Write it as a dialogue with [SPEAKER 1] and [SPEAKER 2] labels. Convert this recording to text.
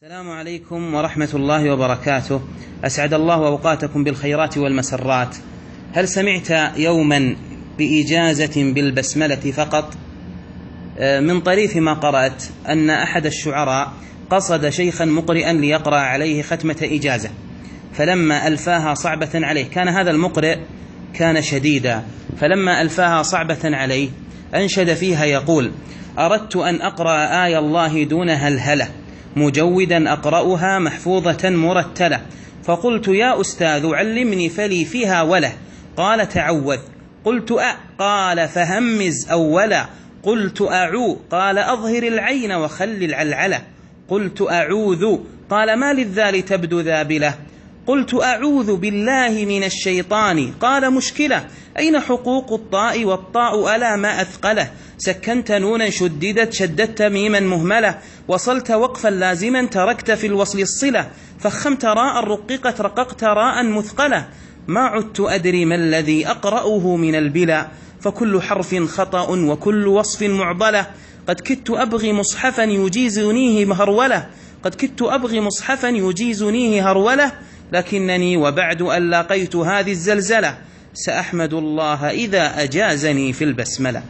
[SPEAKER 1] السلام عليكم ورحمة الله وبركاته. أسعد الله أوقاتكم بالخيرات والمسرات. هل سمعت يوما بإجازة بالبسملة فقط؟ من طريف ما قرأت أن أحد الشعراء قصد شيخا مقرئا ليقرأ عليه ختمة إجازة، فلما ألفاها صعبة عليه، كان هذا المقرئ كان شديدا، فلما ألفاها صعبة عليه أنشد فيها يقول: أردت أن أقرأ آية الله دون هلهلة، مجودا أقرأها محفوظة مرتلة، فقلت يا أستاذ علمني فلي فيها وله، قال تعوذ، قلت قال فهمز أولا، قلت أعو، قال أظهر العين وخل العلعلة، قلت أعوذ، قال ما للذال تبدو ذابلة، قلت أعوذ بالله من الشيطان، قال مشكلة، أين حقوق الطاء والطاء ألا ما أثقله، سكنت نونا شددت ميما مهملة، وصلت وقفا لازما تركت في الوصل الصلة، فخمت راء رققت رققت راء مثقلة، ما عدت أدري ما الذي أقرأه من البلا، فكل حرف خطأ وكل وصف معضلة، قد كدت أبغي مصحفا يجيزنيه هرولة، قد كدت أبغي مصحفا يجيزنيه هرولة، لكنني وبعد أن لاقيت هذه الزلزلة سأحمد الله إذا أجازني في البسملة.